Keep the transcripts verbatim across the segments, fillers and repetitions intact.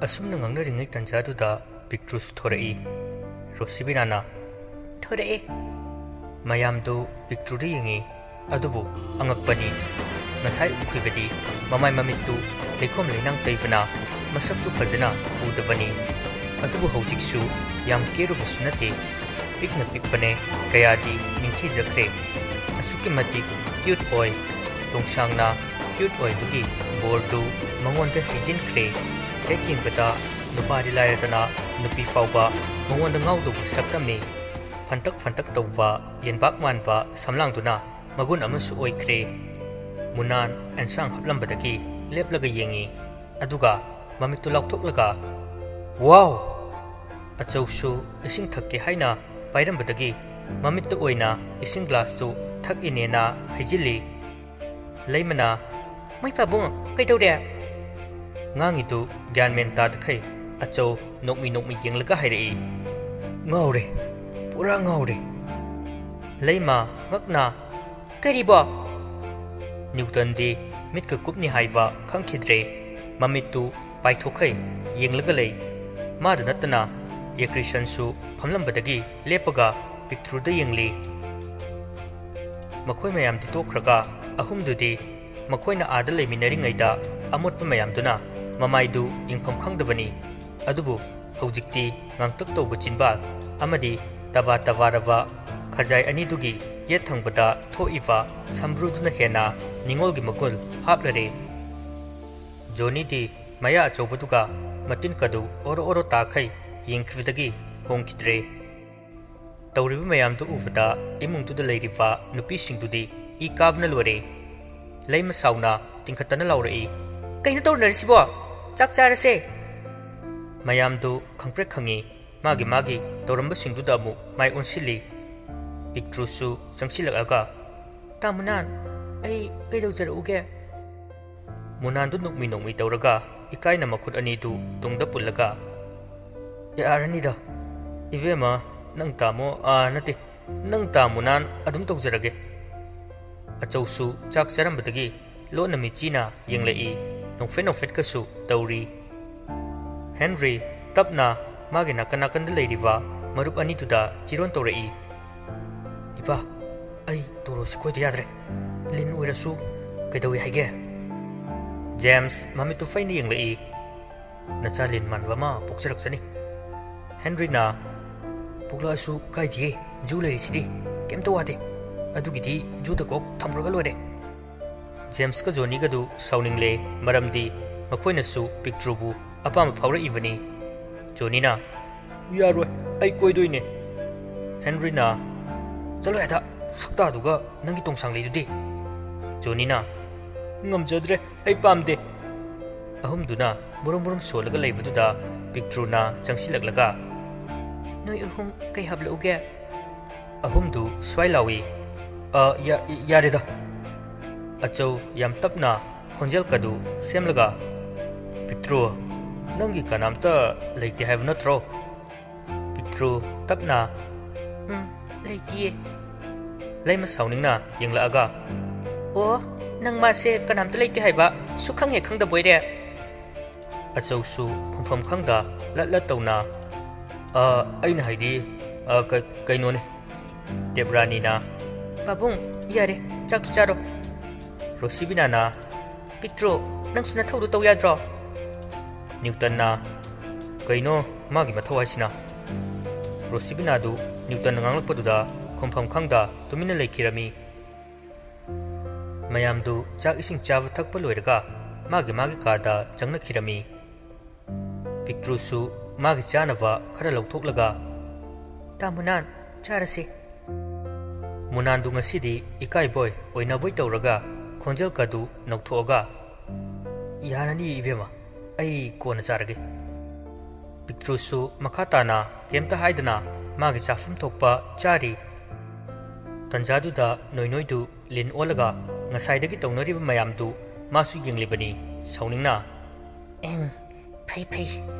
ꯑꯁꯨꯝꯅ ꯉꯥꯡꯅꯔꯤꯉꯩ ꯇꯥꯟꯖꯥꯗꯨꯗ ꯄꯤꯛꯇ꯭ꯔꯨꯁꯨ ꯊꯣꯔꯛꯏ꯫ ꯔꯣꯁꯤꯕꯤꯅꯥꯅ, "ꯊꯣꯔꯛꯑꯦ꯫" ꯃꯌꯥꯝꯗꯨ ꯄꯤꯛꯇ꯭ꯔꯨꯗ ꯌꯦꯡꯉꯤ꯫ ꯑꯗꯨꯕꯨ ꯑꯉꯛꯄꯅꯤ, ꯉꯁꯥꯏ ꯎꯈꯤꯕꯗꯤ ꯃꯃꯥꯏ ꯃꯃꯤꯠꯇꯨ ꯂꯩꯈꯣꯝ ꯂꯩꯅꯥꯡ ꯇꯩꯕꯅ ꯃꯁꯛꯇꯨ ꯐꯖꯅ ꯎꯗꯕꯅꯤ꯫ ꯑꯗꯨꯕꯨ ꯍꯧꯖꯤꯛꯁꯨ ꯌꯥꯝ ꯀꯦꯔꯨꯕꯁꯨ ꯅꯠꯇꯦ, ꯄꯤꯛꯅ ꯄꯤꯛꯄꯅꯦ, ꯀꯌꯥꯗꯤ ꯅꯤꯡꯊꯤꯖꯈ꯭ꯔꯦ꯫ ꯑꯁꯨꯛꯀꯤ ꯃꯇꯤꯛ ꯀ꯭ꯌꯨꯠ ꯑꯣꯏ꯫ ꯇꯣꯡꯁꯥꯡꯅ ꯀ꯭ꯌꯨꯠ ꯑꯣꯏꯕꯒꯤ ꯕꯣꯔꯗꯨ ꯃꯉꯣꯟꯗ ꯍꯩꯖꯤꯟꯈ꯭ꯔꯦ꯫ ꯍꯦꯛ ꯌꯦꯡꯕꯗ ꯅꯨꯄꯥꯗꯤ ꯂꯥꯏꯔꯗꯅ ꯅꯨꯄꯤ ꯐꯥꯎꯕ ꯃꯉꯣꯟꯗ ꯉꯥꯎꯗꯧꯕ ꯁꯛꯇꯝꯅꯤ꯫ ꯐꯟꯇꯛ ꯐꯟꯇꯛ ꯇꯧꯕ ꯌꯦꯟꯕꯥꯛ ꯃꯥꯟꯕ ꯁꯝꯂꯥꯡꯗꯨꯅ ꯃꯒꯨꯟ ꯑꯃꯁꯨ ꯑꯣꯏꯈ꯭ꯔꯦ꯫ ꯃꯨꯅꯥꯟ ꯑꯦꯟꯁꯥꯡ ꯍꯥꯞꯂꯝꯕꯗꯒꯤ ꯂꯦꯞꯂꯒ ꯌꯦꯡꯉꯤ꯫ ꯑꯗꯨꯒ ꯃꯃꯤꯠꯇꯨ ꯂꯥꯎꯊꯣꯛꯂꯒ, "ꯋꯥꯎ!" ꯑꯆꯧꯁꯨ ꯏꯁꯤꯡ ꯊꯛꯀꯦ ꯍꯥꯏꯅ ꯄꯥꯏꯔꯝꯕꯗꯒꯤ ꯃꯃꯤꯠꯇ ꯑꯣꯏꯅ ꯏꯁꯤꯡ ꯒ꯭ꯂꯥꯁꯇꯨ ꯊꯛꯏꯅꯦꯅ ꯍꯩꯖꯤꯜꯂꯤ꯫ ꯂꯩꯃꯅ, "ꯃꯣꯏ ꯄꯥꯕꯨꯡ, ꯀꯩꯗꯧꯔꯦ?" ꯉꯥꯡꯉꯤꯗꯨ ꯒ꯭ꯌꯥꯟ ꯃꯦꯟ ꯇꯥꯗꯈꯩ ꯑꯆꯧ ꯅꯣꯛꯃꯤ ꯅꯣꯛꯃꯤ ꯌꯦꯡꯂꯒ ꯍꯥꯏꯔꯛꯏ, "ꯉꯥꯎꯔꯦ, ꯄꯨꯔꯥ ꯉꯥꯎꯔꯦ꯫" ꯂꯩꯃ ꯉꯛꯅ, "ꯀꯔꯤꯕꯣ?" ꯅ꯭ꯌꯨꯇꯟꯗꯤ ꯃꯤꯠꯀ ꯀꯨꯞꯅꯤ ꯍꯥꯏꯕ ꯈꯪꯈꯤꯗ꯭ꯔꯦ꯫ ꯃꯃꯤꯠꯇꯨ ꯄꯥꯏꯊꯣꯛꯈꯩ ꯌꯦꯡꯂꯒ ꯂꯩ꯫ ꯃꯥꯗ ꯅꯠꯇꯅ ꯌꯦꯀ꯭ꯔꯤꯁꯟꯁꯨ ꯐꯝꯂꯝꯕꯗꯒꯤ ꯂꯦꯞꯄꯒ ꯄꯤꯛꯇ꯭ꯔꯨꯗ ꯌꯦꯡꯂꯤ꯫ ꯃꯈꯣꯏ ꯃꯌꯥꯝꯗꯤ ꯇꯣꯛꯈ꯭ꯔꯒ ꯑꯍꯨꯝꯗꯨꯗꯤ ꯃꯈꯣꯏꯅ ꯑꯥꯗ ꯂꯩꯃꯤꯟꯅꯔꯤꯉꯩꯗ ꯑꯃꯣꯠꯄ ꯃꯌꯥꯝꯗꯨꯅ ꯃꯃꯥꯏꯗꯨ ꯌꯦꯡꯐꯝ ꯈꯪꯗꯕꯅꯤ꯫ ꯑꯗꯨꯕꯨ ꯍꯧꯖꯤꯛꯇꯤ ꯉꯥꯡꯇꯛ ꯇꯧꯕ ꯆꯤꯟꯕꯥꯜ ꯑꯃꯗꯤ ꯇꯕꯥ ꯇꯕꯥꯔꯕ ꯈꯖꯥꯏ ꯑꯅꯤꯗꯨꯒꯤ ꯌꯦꯠ ꯊꯪꯕꯗ ꯊꯣꯛꯏꯕ ꯁꯝꯕ꯭ꯔꯨꯗꯨꯅ ꯍꯦꯟꯅ ꯅꯤꯉꯣꯜꯒꯤ ꯃꯒꯨꯟ ꯍꯥꯞꯂꯔꯦ꯫ ꯖꯣꯅꯤꯗꯤ ꯃꯌꯥ ꯑꯆꯧꯕꯗꯨꯒ ꯃꯇꯤꯟ ꯀꯗꯨ ꯑꯣꯔꯣ ꯑꯣꯔꯣ ꯇꯥꯈꯩ ꯌꯦꯡꯈꯤꯕꯗꯒꯤ ꯍꯣꯡꯈꯤꯗ꯭ꯔꯦ꯫ ꯇꯧꯔꯤꯕ ꯃꯌꯥꯝꯗꯨ ꯎꯕꯗ ꯏꯃꯨꯡꯗꯨꯗ ꯂꯩꯔꯤꯕ ꯅꯨꯄꯤꯁꯤꯡꯗꯨꯗꯤ ꯏ ꯀꯥꯕꯅ ꯂꯣꯏꯔꯦ꯫ ꯂꯩꯃ ꯁꯥꯎꯅ ꯇꯤꯡꯈꯠꯇꯅ ꯂꯥꯎꯔꯛꯏ, "ꯀꯩꯅꯣ ꯇꯧꯅꯔꯤꯁꯤꯕꯣ? ꯆꯥꯛ ꯆꯥꯔꯁꯦ!" ꯃꯌꯥꯝꯗꯨ ꯈꯪꯄ꯭ꯔꯦꯛ ꯈꯪꯉꯤ꯫ ꯃꯥꯒꯤ ꯃꯥꯒꯤ ꯇꯧꯔꯝꯕꯁꯤꯡꯗꯨꯗ ꯑꯃꯨꯛ ꯃꯥꯏ ꯑꯣꯟꯁꯤꯜꯂꯤ꯫ ꯄꯤꯛꯇ꯭ꯔꯨꯁꯨ ꯆꯪꯁꯤꯜꯂꯛꯑꯒ, "ꯇꯥꯃꯨꯅꯥꯟ, ꯑꯩ ꯀꯩꯗꯧꯖꯔꯛꯎꯒꯦ?" ꯃꯨꯅꯥꯟꯗꯨ ꯅꯣꯛꯃꯤ ꯅꯣꯛꯃꯤ ꯇꯧꯔꯒ ꯏꯀꯥꯏꯅ ꯃꯈꯨꯠ ꯑꯅꯤꯗꯨ ꯇꯨꯡꯗ ꯄꯨꯜꯂꯒ, "ꯌꯥꯔꯅꯤꯗ, ꯏꯕꯦꯝꯃ, ꯅꯪ ꯇꯥꯃꯣ, ꯑꯥ, ꯅꯠꯇꯦ, ꯅꯪ ꯇꯥ ꯃꯨꯅꯥꯟ ꯑꯗꯨꯝ ꯇꯧꯖꯔꯒꯦ꯫" ꯑꯆꯧꯁꯨ ꯆꯥꯛ ꯆꯥꯔꯝꯕꯗꯒꯤ ꯂꯣꯟꯅ ꯃꯤꯆꯤꯅ ꯌꯦꯡꯂꯛꯏ, ꯅꯣꯛꯐꯦꯠ ꯅꯣꯛꯐꯦꯠꯀꯁꯨ ꯇꯧꯔꯤ꯫ ꯍꯦꯟꯔꯤ ꯇꯞꯅ ꯃꯥꯒꯤ ꯅꯥꯀꯟ ꯅꯥꯀꯟꯗ ꯂꯩꯔꯤꯕ ꯃꯔꯨꯞ ꯑꯅꯤꯗꯨꯗ ꯆꯤꯔꯣꯟ ꯇꯧꯔꯛꯏ꯫ "ꯅꯤꯄꯥ, ꯑꯩ ꯇꯣꯔꯣꯁꯤ ꯀꯣꯏꯗ ꯌꯥꯗ꯭ꯔꯦ꯫ ꯂꯤꯟ ꯑꯣꯏꯔꯁꯨ ꯀꯩꯗꯧꯏ ꯍꯥꯏꯒꯦ?" ꯖꯦꯝꯁ ꯃꯃꯤꯠꯇꯨ ꯐꯩꯅ ꯌꯦꯡꯂꯛꯏ꯫ "ꯅꯆꯥ ꯂꯤꯟ ꯃꯥꯟꯕ ꯑꯃ ꯄꯣꯛꯆꯔꯛꯆꯅꯤ꯫" ꯍꯦꯟꯔꯤꯅ, "ꯄꯣꯛꯂꯛꯑꯁꯨ ꯀꯥꯏꯗꯤꯌꯦ, ꯖꯨ ꯂꯩꯔꯤꯁꯤꯗꯤ꯫ ꯀꯩꯝꯇ ꯋꯥꯗꯦ꯫ ꯑꯗꯨꯒꯤꯗꯤ ꯖꯨꯗ ꯀꯣꯛ ꯊꯝꯈ꯭ꯔꯒ ꯂꯣꯏꯔꯦ꯫" ꯖꯦꯝꯁꯀ ꯖꯣꯅꯤꯒꯗꯨ ꯁꯥꯎꯅꯤꯡꯂꯦ, ꯃꯔꯝꯗꯤ ꯃꯈꯣꯏꯅꯁꯨ ꯄꯤꯛꯇ꯭ꯔꯨꯕꯨ ꯑꯄꯥꯝꯕ ꯐꯥꯎꯔꯛꯏꯕꯅꯤ꯫ ꯖꯣꯅꯤꯅ, "ꯌꯥꯔꯣꯏ, ꯑꯩ ꯀꯣꯏꯗꯣꯏꯅꯦ꯫" ꯍꯦꯟꯔꯤꯅ, "ꯆꯠꯂꯣ ꯑꯗ, ꯁꯛꯇꯥꯗꯨꯒ ꯅꯪꯒꯤ ꯇꯣꯡꯁꯥꯡ ꯂꯩꯗꯨꯗꯤ꯫" ꯖꯣꯅꯤꯅ, "ꯉꯝꯖꯗ꯭ꯔꯦ, ꯑꯩ ꯄꯥꯝꯗꯦ꯫" ꯑꯍꯨꯝꯗꯨꯅ ꯃꯨꯔꯨꯝ ꯃꯨꯔꯨꯝ ꯁꯣꯜꯂꯒ ꯂꯩꯕꯗꯨꯗ ꯄꯤꯛꯇ꯭ꯔꯨꯅ ꯆꯪꯁꯤꯜꯂꯛꯂꯒ, "ꯅꯣꯏ ꯑꯍꯨꯝ ꯀꯩ ꯍꯥꯞꯂꯛꯎꯒꯦ?" ꯑꯍꯨꯝꯗꯨ ꯁ꯭ꯋꯥꯏ ꯂꯥꯎꯏ꯫ "ꯑ, ꯌꯥ-, ꯌꯥꯔꯦꯗ꯫" ꯑꯆꯧ ꯌꯥꯝ ꯇꯞꯅ ꯈꯣꯟꯖꯦꯜ ꯀꯗꯨ ꯁꯦꯝꯂꯒ, "ꯄꯤꯛꯇ꯭ꯔꯨ, ꯅꯪꯒꯤ ꯀꯅꯥꯝꯇ ꯂꯩꯇꯦ ꯍꯥꯏꯕ ꯅꯠꯇ꯭ꯔꯣ?" ꯄꯤꯛꯇ꯭ꯔꯨ ꯇꯞꯅ, "ꯎꯝ, ꯂꯩꯇꯤꯌꯦ꯫" ꯂꯩꯃ ꯁꯥꯎꯅꯤꯡꯅ ꯌꯦꯡꯂꯛꯑꯒ, "ꯑꯣ, ꯅꯪ ꯃꯥꯁꯦ ꯀꯅꯥꯝꯇ ꯂꯩꯇꯦ ꯍꯥꯏꯕ ꯁꯨꯛꯈꯪ ꯍꯦꯛ ꯈꯪꯗꯕꯣꯏꯔꯦ?" ꯑꯆꯧꯁꯨ ꯈꯨꯝꯐꯝ ꯈꯪꯗ ꯂꯠ ꯂꯠ ꯇꯧꯅ, "ꯑ, ꯑꯩꯅ ꯍꯥꯏꯗꯤ, ꯑ, ꯀ-, ꯀꯩꯅꯣꯅꯦ꯫" ꯗꯦꯕ꯭ꯔꯥꯅꯤꯅ, "ꯄꯥꯕꯨꯡ, ꯌꯥꯔꯦ, ꯆꯥꯛꯇꯨ ꯆꯥꯔꯣ꯫" ꯔꯣꯁꯤꯕꯤꯅꯥꯅ, "ꯄꯤꯛꯇ꯭ꯔꯨ, ꯅꯪꯁꯨ ꯅꯊꯧꯗꯨ ꯇꯧ ꯌꯥꯗ꯭ꯔꯣ?" ꯅ꯭ꯌꯨꯇꯟꯅ, "ꯀꯩꯅꯣ ꯃꯥꯒꯤ ꯃꯊꯧ ꯍꯥꯏꯁꯤꯅ?" ꯔꯣꯁꯤꯕꯤꯅꯥꯗꯨ ꯅ꯭ꯌꯨꯇꯟꯅ ꯉꯥꯡꯂꯛꯄꯗꯨꯗ ꯈꯨꯝꯐꯝ ꯈꯪꯗ ꯇꯨꯃꯤꯟꯅ ꯂꯩꯈꯤꯔꯝꯃꯤ꯫ ꯃꯌꯥꯝꯗꯨ ꯆꯥꯛ ꯏꯁꯤꯡ ꯆꯥꯕ ꯊꯛꯄ ꯂꯣꯏꯔꯒ ꯃꯥꯒꯤ ꯃꯥꯒꯤ ꯀꯥꯗ ꯆꯪꯅꯈꯤꯔꯝꯃꯤ꯫ ꯄꯤꯛꯇ꯭ꯔꯨꯁꯨ ꯃꯥꯒꯤ ꯆꯥꯅꯕ ꯈꯔ ꯂꯧꯊꯣꯛꯂꯒ, "ꯇꯥꯃꯣ ꯅꯥꯟ, ꯆꯥꯔꯁꯦ꯫" ꯃꯨꯅꯥꯟꯗꯨ ꯉꯁꯤꯗꯤ ꯏꯀꯥꯏꯕꯣꯏ ꯑꯣꯏꯅꯕꯣꯏ ꯇꯧꯔꯒ ꯈꯣꯟꯖꯦꯜ ꯀꯗꯨ ꯅꯧꯊꯣꯛꯑꯒ, "ꯌꯥꯔꯅꯤ ꯏꯕꯦꯝꯃ, ꯑꯩ ꯀꯣꯟꯅ ꯆꯥꯔꯒꯦ꯫" ꯄꯤꯛꯇ꯭ꯔꯨꯁꯨ ꯃꯈꯥ ꯇꯥꯅ ꯀꯩꯝꯇ ꯍꯥꯏꯗꯅ ꯃꯥꯒꯤ ꯆꯥꯐꯝ ꯊꯣꯛꯄ ꯆꯥꯔꯤ꯫ ꯇꯟꯖꯥꯗꯨꯗ ꯅꯣꯏꯅꯣꯏꯗꯨ ꯂꯤꯟ ꯑꯣꯜꯂꯒ ꯉꯁꯥꯏꯗꯒꯤ ꯇꯧꯅꯔꯤꯕ ꯃꯌꯥꯝꯗꯨ ꯃꯥꯁꯨ ꯌꯦꯡꯂꯤꯕꯅꯤ ꯁꯥꯎꯅꯤꯡꯅ꯫ "ꯑꯦꯡ, ꯐꯩ ꯐꯩ,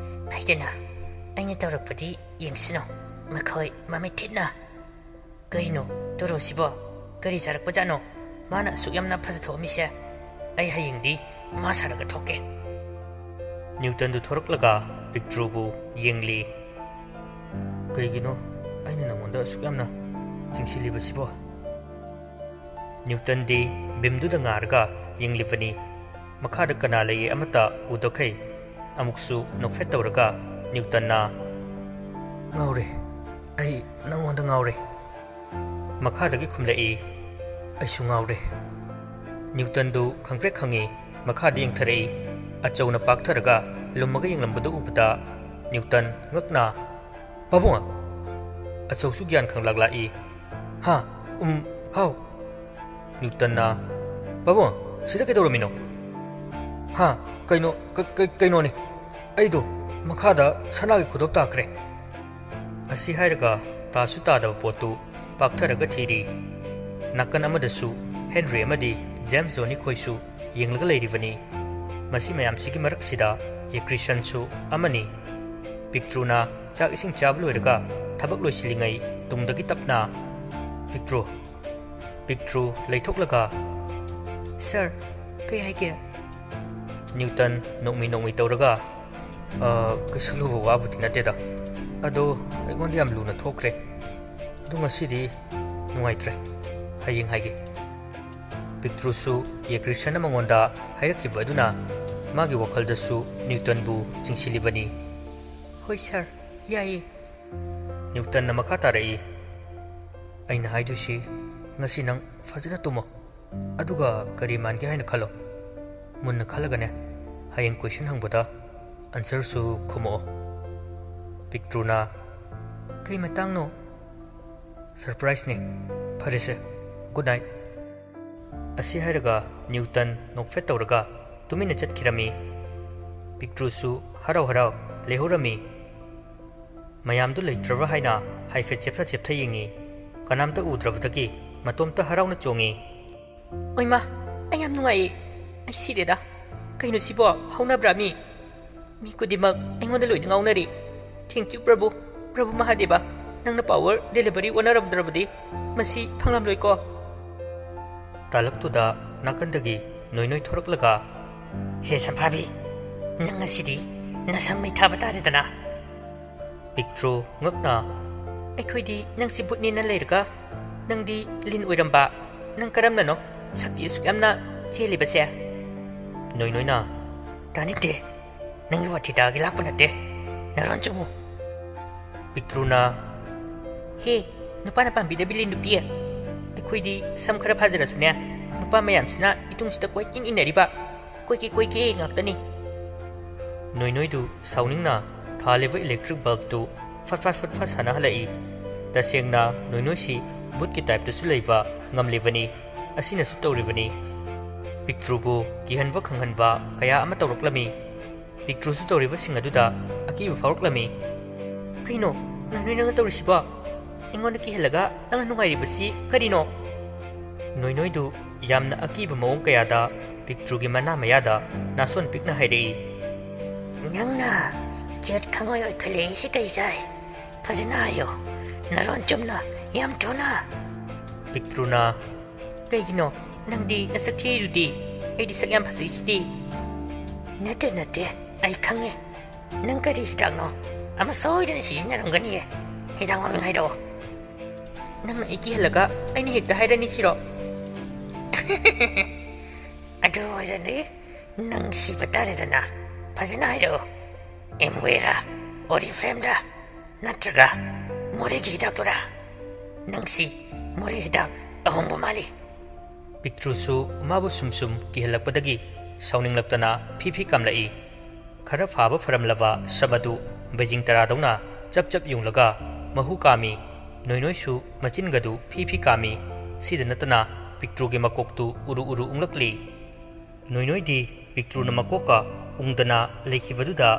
ꯐꯩꯗꯅ꯫ ꯑꯩꯅ ꯇꯧꯔꯛꯄꯗꯤ ꯌꯦꯡꯁꯤꯅꯣ, ꯃꯈꯣꯏ ꯃꯃꯤꯠ ꯊꯤꯠꯅ꯫ ꯀꯔꯤꯅꯣ ꯇꯣꯔꯣꯁꯤꯕꯣ? ꯀꯔꯤ ꯆꯥꯔꯛꯄꯖꯥꯠꯅꯣ? ꯃꯥꯅ ꯑꯁꯨꯛ ꯌꯥꯝꯅ ꯐꯖꯊꯣꯛꯑꯝꯃꯤꯁꯦ? ꯑꯩ ꯍꯌꯦꯡꯗꯤ ꯃꯥ ꯁꯥꯔꯒ ꯊꯣꯛꯀꯦ꯫" ꯅ꯭ꯌꯨꯇꯟꯗꯨ ꯊꯣꯔꯛꯂꯒ ꯄꯤꯛꯇ꯭ꯔꯨꯕꯨ ꯌꯦꯡꯂꯤ꯫ "ꯀꯩꯒꯤꯅꯣ ꯑꯩꯅ ꯅꯉꯣꯟꯗ ꯑꯁꯨꯛ ꯌꯥꯝꯅ ꯆꯤꯡꯁꯤꯜꯂꯤꯕꯁꯤꯕꯣ?" ꯅ꯭ꯌꯨꯇꯟꯗꯤ ꯕꯤꯝꯗꯨꯗ ꯉꯥꯔꯒ ꯌꯦꯡꯂꯤꯕꯅꯤ꯫ ꯃꯈꯥꯗ ꯀꯅꯥ ꯂꯩꯌꯦ ꯑꯃꯠꯇ ꯎꯗꯈꯩ꯫ ꯑꯃꯨꯛꯁꯨ ꯅꯣꯛꯐꯦꯠ ꯇꯧꯔꯒ ꯅ꯭ꯌꯨꯇꯟꯅ, "ꯉꯥꯎꯔꯦ, ꯑꯩ ꯅꯉꯣꯟꯗ ꯉꯥꯎꯔꯦ"꯫ ꯃꯈꯥꯗꯒꯤ ꯈꯨꯝꯂꯛꯏ, "ꯑꯩꯁꯨ ꯉꯥꯎꯔꯦ"꯫ ꯅ꯭ꯌꯨꯇꯟꯗꯨ ꯈꯪꯄ꯭ꯔꯦꯛ ꯈꯪꯉꯤ꯫ ꯃꯈꯥꯗ ꯌꯦꯡꯊꯔꯛꯏ꯫ ꯑꯆꯧꯅ ꯄꯥꯛꯊꯔꯒ ꯂꯨꯝꯃꯒ ꯌꯦꯡꯂꯝꯕꯗꯨ ꯎꯕꯗ ꯅ꯭ꯌꯨꯇꯟ ꯉꯛꯅ, "ꯄꯥꯕꯨꯡ!" ꯑꯆꯧꯁꯨ ꯒ꯭ꯌꯥꯟ ꯈꯪꯂꯥꯛ ꯂꯥꯛꯏ꯫ "ꯍꯥ? ꯎꯝ, ꯍꯥꯎ?" ꯅ꯭ꯌꯨꯇꯟꯅ, "ꯄꯥꯕꯨꯡ, ꯁꯤꯗ ꯀꯩꯗꯧꯔꯝꯃꯤꯅꯣ?" "ꯍꯥ? ꯀꯩꯅꯣ, ꯀ-, ꯀ-, ꯀꯩꯅꯣꯅꯦ꯫ ꯑꯩꯗꯣ ꯃꯈꯥꯗ ꯁꯅꯥꯒꯤ ꯈꯨꯗꯣꯞ ꯇꯥꯈ꯭ꯔꯦ"꯫ ꯑꯁꯤ ꯍꯥꯏꯔꯒ ꯇꯥꯁꯨ ꯇꯥꯗꯕ ꯄꯣꯠꯇꯨ ꯄꯥꯛꯊꯔꯒ ꯊꯤꯔꯤ꯫ ꯅꯥꯀꯟ ꯑꯃꯗꯁꯨ ꯍꯦꯟꯔꯤ ꯑꯃꯗꯤ ꯖꯦꯝꯁ ꯖꯣꯅꯤ ꯈꯣꯏꯁꯨ ꯌꯦꯡꯂꯒ ꯂꯩꯔꯤꯕꯅꯤ꯫ ꯃꯁꯤ ꯃꯌꯥꯝꯁꯤꯒꯤ ꯃꯔꯛꯁꯤꯗ ꯌꯦꯀ꯭ꯔꯤꯁꯟꯁꯨ ꯑꯃꯅꯤ꯫ ꯄꯤꯛꯇ꯭ꯔꯨꯅ ꯆꯥꯛ ꯏꯁꯤꯡ ꯆꯥꯕ ꯂꯣꯏꯔꯒ ꯊꯕꯛ ꯂꯣꯏꯁꯤꯜꯂꯤꯉꯩ ꯇꯨꯡꯗꯒꯤ ꯇꯞꯅ, "ꯄꯤꯛꯇ꯭ꯔꯨ"꯫ ꯄꯤꯛꯇ꯭ꯔꯨ ꯂꯩꯊꯣꯛꯂꯒ, "ꯁꯥꯔ, ꯀꯩ ꯍꯥꯏꯒꯦ?" ꯅ꯭ꯌꯨꯇꯟ ꯅꯣꯛꯃꯤ ꯅꯣꯛꯃꯤ ꯇꯧꯔꯒ, "ꯑ, ꯀꯩꯁꯨ ꯂꯨꯕ ꯋꯥꯕꯨꯗꯤ ꯅꯠꯇꯦꯗ꯫ ꯑꯗꯣ ꯑꯩꯉꯣꯟꯗ ꯌꯥꯝ ꯂꯨꯅ ꯊꯣꯛꯈ꯭ꯔꯦ꯫ ꯑꯗꯣ ꯉꯁꯤꯗꯤ ꯅꯨꯡꯉꯥꯏꯇ꯭ꯔꯦ꯫ ꯍꯌꯦꯡ ꯍꯥꯏꯒꯦ"꯫ ꯄꯤꯛꯇ꯭ꯔꯨꯁꯨ ꯌꯦꯀ꯭ꯔꯤꯁꯟꯅ ꯃꯉꯣꯟꯗ ꯍꯥꯏꯔꯛꯈꯤꯕ ꯑꯗꯨꯅ ꯃꯥꯒꯤ ꯋꯥꯈꯜꯗꯁꯨ ꯅ꯭ꯌꯨꯇꯟꯕꯨ ꯆꯤꯡꯁꯤꯜꯂꯤꯕꯅꯤ꯫ "ꯍꯣꯏ ꯁꯥꯔ, ꯌꯥꯏꯌꯦ"꯫ ꯅ꯭ꯌꯨꯇꯟꯅ ꯃꯈꯥ ꯇꯥꯔꯛꯏ, "ꯑꯩꯅ ꯍꯥꯏꯗꯣꯏꯁꯤ, ꯉꯁꯤ ꯅꯪ ꯐꯖꯅ ꯇꯨꯝꯃꯣ꯫ ꯑꯗꯨꯒ ꯀꯔꯤ ꯃꯥꯟꯒꯦ ꯍꯥꯏꯅ ꯈꯜꯂꯣ꯫ ꯃꯨꯟꯅ ꯈꯜꯂꯒꯅꯦ, ꯍꯌꯦꯡ ꯀꯣꯏꯁꯟ ꯍꯪꯕꯗ ꯑꯟꯁꯔꯁꯨ ꯈꯨꯝꯃꯛꯑꯣ"꯫ ꯄꯤꯛꯇ꯭ꯔꯨꯅ, "ꯀꯩ ꯃꯇꯥꯡꯅꯣ?" "ꯁꯔꯄ꯭ꯔꯥꯏꯖꯅꯦ꯫ ꯐꯔꯦꯁꯦ, ꯒꯨꯗ ꯅꯥꯏꯠ"꯫ ꯑꯁꯤ ꯍꯥꯏꯔꯒ ꯅ꯭ꯌꯨꯇꯟ ꯅꯣꯛꯐꯦꯠ ꯇꯧꯔꯒ ꯇꯨꯃꯤꯟꯅ ꯆꯠꯈꯤꯔꯝꯃꯤ꯫ ꯄꯤꯛꯇ꯭ꯔꯨꯁꯨ ꯍꯔꯥꯎ ꯍꯔꯥꯎ ꯂꯩꯍꯧꯔꯝꯃꯤ꯫ ꯃꯌꯥꯝꯗꯨ ꯂꯩꯇ꯭ꯔꯕ꯭ꯔꯥ ꯍꯥꯏꯅ ꯍꯥꯏꯐꯦꯠ ꯆꯦꯞꯊ ꯆꯦꯞꯊ ꯌꯦꯡꯉꯤ꯫ ꯀꯅꯥꯝꯇ ꯎꯗ꯭ꯔꯕꯗꯒꯤ ꯃꯇꯣꯝꯇ ꯍꯔꯥꯎꯅ ꯆꯣꯡꯉꯤ꯫ "ꯑꯣꯏꯃꯥ, ꯑꯩ ꯌꯥꯝ ꯅꯨꯡꯉꯥꯏꯌꯦ꯫ ꯑꯩ ꯁꯤꯔꯦꯗ꯫ ꯀꯩꯅꯣ ꯁꯤꯕꯣ? ꯍꯧꯅꯕ꯭ꯔꯥ ꯃꯤ? ꯃꯤ ꯈꯨꯗꯤꯡꯃꯛ ꯑꯩꯉꯣꯟꯗ ꯂꯣꯏꯅ ꯉꯥꯎꯅꯔꯤ꯫ Thank you, ꯄ꯭ꯔꯚꯨ꯫ ꯄ꯭ꯔꯚꯨ ꯃꯍꯥꯗꯦꯕ, ꯅꯪꯅ power delivery ꯑꯣꯟꯅꯔꯝꯗ꯭ꯔꯕꯗꯤ ꯃꯁꯤ ꯐꯪꯂꯝꯂꯣꯏꯀꯣ"꯫ ꯇꯥꯂꯛꯇꯨꯗ ꯅꯥꯀꯟꯗꯒꯤ ꯅꯣꯏ ꯅꯣꯏ ꯊꯣꯔꯛꯂꯒ, "ꯍꯦ ꯁꯝꯐꯥꯕꯤ, ꯅꯪ ꯉꯁꯤꯗꯤ ꯅꯁꯝ ꯃꯩ ꯊꯥꯕ ꯇꯥꯔꯦꯗꯅ꯫ ꯄꯤꯛꯇ꯭ꯔꯨ ꯉꯛꯅ, "ꯑꯩꯈꯣꯏꯗꯤ ꯅꯪꯁꯤ ꯕꯨꯠꯅꯦꯅ ꯂꯩꯔꯒ, ꯅꯪꯗꯤ ꯂꯤꯟ ꯑꯣꯏꯔꯝꯕ꯫ ꯅꯪ ꯀꯔꯝꯅꯅꯣ ꯁꯛꯇꯤ ꯑꯁꯨꯛ ꯌꯥꯝꯅ ꯆꯦꯜꯂꯤꯕꯁꯦ?" ꯅꯣꯏ ꯅꯣꯏꯅ, "ꯇꯥꯅꯤꯡꯗꯦ, ꯅꯪꯒꯤ ꯋꯥꯊꯤ ꯇꯥꯒꯦ ꯂꯥꯛꯄ ꯅꯠꯇꯦ, ꯅꯔꯣꯟ ꯆꯨꯝꯃꯨ꯫" ꯄꯤꯛꯇ꯭ꯔꯨꯅ, "ꯍꯦ, ꯅꯨꯄꯥꯅ ꯄꯥꯝꯕꯤꯗꯕꯤ ꯂꯤꯟ ꯅꯨꯄꯤ, ꯑꯩꯈꯣꯏꯗꯤ ꯁꯝ ꯈꯔ ꯐꯥꯖꯔꯁꯨꯅꯦ, ꯅꯨꯄꯥ ꯃꯌꯥꯝꯁꯤꯅ ꯏꯇꯨꯡꯁꯤꯗ ꯀꯣꯏ ꯏꯟ ꯏꯟꯅꯔꯤꯕ, ꯀꯣꯏꯀꯦ ꯀꯣꯏꯀꯦ ꯉꯥꯛꯇꯅꯤ꯫" ꯅꯣꯏ ꯅꯣꯏꯗꯨ ꯁꯥꯎꯅꯤꯡꯅ ꯊꯥꯜꯂꯤꯕ ꯏꯂꯦꯛꯇ꯭ꯔꯤꯛ ꯕꯜꯕꯇꯨ ꯐꯠ ꯐꯠ ꯐꯠ ꯐꯠ ꯁꯥꯟꯅꯍꯜꯂꯛꯏ꯫ ꯇꯁꯦꯡꯅ ꯅꯣꯏ ꯅꯣꯏꯁꯤ ꯕꯨꯠꯀꯤ ꯇꯥꯏꯞꯇꯁꯨ ꯂꯩꯕ ꯉꯝꯂꯤꯕꯅꯤ, ꯑꯁꯤꯅꯁꯨ ꯇꯧꯔꯤꯕꯅꯤ꯫ ꯄꯤꯛꯇ꯭ꯔꯨꯕꯨ ꯀꯤꯍꯟꯕ ꯈꯪꯍꯟꯕ ꯀꯌꯥ ꯑꯃ ꯇꯧꯔꯛꯂꯝꯃꯤ꯫ ꯄꯤꯛꯇ꯭ꯔꯨꯁꯨ ꯇꯧꯔꯤꯕꯁꯤꯡ ꯑꯗꯨꯗ ꯑꯀꯤꯕ ꯐꯥꯎꯔꯛꯂꯝꯃꯤ꯫ "ꯀꯩꯅꯣ, ꯅꯣꯏ ꯅꯣꯏ ꯅꯪꯅ ꯇꯧꯔꯤꯁꯤꯕꯣ? ꯑꯩꯉꯣꯟꯗ ꯀꯤꯍꯜꯂꯒ ꯅꯪꯅ ꯅꯨꯡꯉꯥꯏꯔꯤꯕꯁꯤ ꯀꯔꯤꯅꯣ?" ꯅꯣꯏ ꯅꯣꯏꯗꯨ ꯌꯥꯝꯅ ꯑꯀꯤꯕ ꯃꯑꯣꯡ ꯀꯌꯥꯗ ꯄꯤꯛꯇ꯭ꯔꯨꯒꯤ ꯃꯅꯥ ꯃꯌꯥꯗ ꯅꯥꯁꯣꯟ ꯄꯤꯛꯅ ꯍꯥꯏꯔꯛꯏ꯫ "ꯅꯪꯅ ꯀ꯭ꯌꯨꯠ ꯈꯪꯉꯣꯏ ꯑꯣꯏꯈꯠꯂꯛꯏꯁꯤ ꯀꯩ ꯆꯥꯏ? ꯐꯖꯅ ꯍꯥꯏꯌꯣ, ꯅꯔꯣꯟ ꯆꯨꯝꯅ, ꯌꯥꯝ ꯊꯨꯅ꯫" ꯄꯤꯛꯇ꯭ꯔꯨꯅ, "ꯀꯩꯒꯤꯅꯣ? ꯅꯪꯗꯤ ꯅꯁꯛ ꯊꯤꯔꯤꯗꯨꯗꯤ, ꯑꯩꯗꯤ ꯁꯛ ꯌꯥꯝ ꯐꯖꯩꯁꯤꯗꯤ꯫" "ꯅꯠꯇꯦ, ꯅꯠꯇꯦ, ꯑꯩ ꯈꯪꯉꯦ꯫ ꯅꯪ ꯀꯔꯤ ꯍꯤꯗꯥꯛꯅꯣ? ꯑꯃ ꯁꯣꯏꯗꯅ ꯁꯤꯖꯤꯟꯅꯔꯝꯒꯅꯤꯌꯦ꯫ ꯍꯤꯗꯥꯛ ꯃꯃꯤꯡ ꯍꯥꯏꯔꯛꯑꯣ꯫" "ꯅꯪꯅ ꯑꯩ ꯀꯤꯍꯜꯂꯒ ꯑꯩꯅ ꯍꯦꯛꯇ ꯍꯥꯏꯔꯅꯤ ꯁꯤꯔꯣ?" "ꯑꯗꯨ ꯑꯣꯏꯔꯗꯤ ꯅꯪ ꯁꯤꯕ ꯇꯥꯔꯦꯗꯅ꯫ ꯐꯖꯅ ꯍꯥꯏꯔꯛꯑꯣ꯫ ꯑꯦꯝꯋꯦꯔꯥ, ꯑꯣꯔꯤꯐ꯭ꯂꯦꯝꯔꯥ, ꯅꯠꯇ꯭ꯔꯒ ꯃꯣꯔꯦꯒꯤ ꯍꯤꯗꯥꯛꯇꯨꯔꯥ? ꯅꯪꯁꯤ ꯃꯣꯔꯦ ꯍꯤꯗꯥꯛ ꯑꯍꯣꯡꯕ ꯃꯥꯜꯂꯤ꯫" ꯄꯤꯛꯇ꯭ꯔꯨꯁꯨ ꯃꯥꯕꯨ ꯁꯨꯝ ꯁꯨꯝ ꯀꯤꯍꯜꯂꯛꯄꯗꯒꯤ ꯁꯥꯎꯅꯤꯡꯂꯛꯇꯅ ꯐꯤ ꯐꯤ ꯀꯥꯝꯂꯛꯏ꯫ ꯈꯔ ꯐꯥꯕ ꯐꯔꯝꯂꯕ ꯁꯝ ꯑꯗꯨ ꯕꯩꯖꯤꯡ ꯇꯔꯥꯗꯧꯅ ꯆꯞ ꯆꯞ ꯌꯨꯡꯂꯒ ꯃꯍꯨ ꯀꯥꯝꯃꯤ꯫ ꯅꯣꯏꯅꯣꯏꯁꯨ ꯃꯆꯤꯟꯒꯗꯨ ꯐꯤ ꯐꯤ ꯀꯥꯝꯃꯤ꯫ ꯁꯤꯗ ꯅꯠꯇꯅ ꯄꯤꯛꯇ꯭ꯔꯨꯒꯤ ꯃꯀꯣꯛꯇꯨ ꯎꯔꯨ ꯎꯔꯨ ꯎꯪꯂꯛꯂꯤ꯫ ꯅꯣꯏꯅꯣꯏꯗꯤ ꯄꯤꯛꯇ꯭ꯔꯨꯅ ꯃꯀꯣꯛꯀ ꯎꯪꯗꯅ ꯂꯩꯈꯤꯕꯗꯨꯗ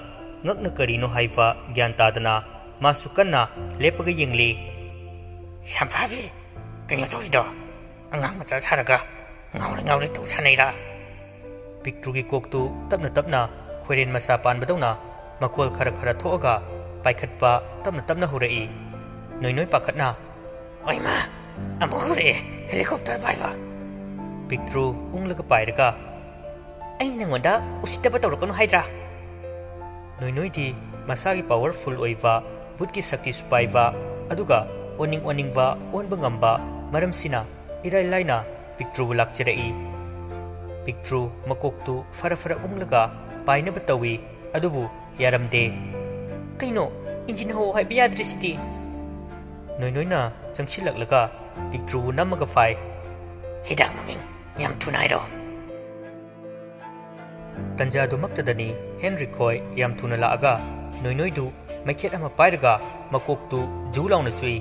ꯉꯛꯅ ꯀꯔꯤꯅꯣ ꯍꯥꯏꯕ ꯒ꯭ꯌꯥꯟ ꯇꯥꯗꯅ ꯃꯥꯁꯨ ꯀꯟꯅ ꯂꯦꯞꯄꯒ ꯌꯦꯡꯂꯤ꯫ "ꯁꯝꯐꯥꯕꯤ, ꯀꯩꯅꯣ ꯇꯧꯔꯤꯗꯣ? ꯑꯉꯥꯡ ꯃꯆꯥ ꯁꯥꯔꯒ ꯉꯥꯎꯔꯤ ꯉꯥꯎꯔꯤ ꯇꯧ ꯁꯥꯟꯅꯩꯔꯥ?" ꯄꯤꯛꯇ꯭ꯔꯨꯒꯤ ꯀꯣꯛꯇꯨ ꯇꯞꯅ ꯇꯞꯅ ꯈꯣꯏꯔꯦꯟ ꯃꯆꯥ ꯄꯥꯟꯕꯗꯧꯅ ꯃꯈꯣꯜ ꯈꯔ ꯈꯔ ꯊꯣꯛꯑꯒ ꯄꯥꯏꯈꯠꯄ ꯇꯞꯅ ꯇꯞꯅ ꯍꯧꯔꯛꯏ꯫ ꯅꯣꯏꯅꯣꯏ ꯄꯥꯈꯠꯅ, "ꯑꯣꯏꯃꯥ, ꯑꯃꯨꯛ ꯍꯧꯔꯛꯑꯦ ꯍꯦꯂꯤꯀꯣꯞꯇꯔ ꯄꯥꯏꯕ!" ꯄꯤꯛꯇ꯭ꯔꯨ ꯎꯪꯂꯒ ꯄꯥꯏꯔꯒ, "ꯑꯩꯅ ꯅꯪꯉꯣꯟꯗ ꯎꯁꯤꯠꯇꯕ ꯇꯧꯔꯛꯀꯅꯨ ꯍꯥꯏꯗ꯭ꯔꯥ?" ꯅꯣꯏꯅꯣꯏꯗꯤ ꯃꯁꯥꯒꯤ powerful ꯑꯣꯏꯕ, ꯚꯨꯠꯀꯤ ꯁꯛꯇꯤꯁꯨ ꯄꯥꯏꯕ, ꯑꯗꯨꯒ ꯑꯣꯟꯅꯤꯡ ꯑꯣꯟꯅꯤꯡꯕ ꯑꯣꯟꯕ ꯉꯝꯕ ꯃꯔꯝꯁꯤꯅ ꯏꯔꯥꯏ ꯂꯥꯏꯅ ꯄꯤꯛꯇ꯭ꯔꯨꯕꯨ ꯂꯥꯛꯆꯔꯛꯏ꯫ ꯄꯤꯛꯇ꯭ꯔꯨ ꯃꯀꯣꯛꯇꯨ ꯐꯔ ꯐꯔ ꯎꯪꯂꯒ ꯄꯥꯏꯅꯕ ꯇꯧꯏ, ꯑꯗꯨꯕꯨ ꯌꯥꯔꯝꯗꯦ꯫ "ꯀꯩꯅꯣ, ꯏꯟꯖꯤꯟ ꯍꯧ ꯍꯥꯏꯕ ꯌꯥꯗ꯭ꯔꯤꯁꯤꯗꯤ?" ꯅꯣꯏꯅꯣꯏꯅ ꯆꯪꯁꯤꯜꯂꯛꯂꯒ ꯄꯤꯛꯇ꯭ꯔꯨꯕꯨ ꯅꯝꯃꯒ ꯐꯥꯏ꯫ "ꯍꯤꯗꯥꯛ ꯃꯃꯤꯡ ꯌꯥꯝ ꯊꯨꯅ ꯍꯥꯏꯔꯣ꯫" ꯇꯟꯖꯥꯗꯨꯃꯛꯇꯗꯅꯤ ꯍꯦꯟꯔꯤ ꯈꯣꯏ ꯌꯥꯝ ꯊꯨꯅ ꯂꯥꯛꯑꯒ ꯅꯣꯏꯅꯣꯏꯗꯨ ꯃꯩꯈꯦꯠ ꯑꯃ ꯄꯥꯏꯔꯒ ꯃꯀꯣꯛꯇꯨ ꯖꯨ ꯂꯥꯎꯅ ꯆꯨꯏ꯫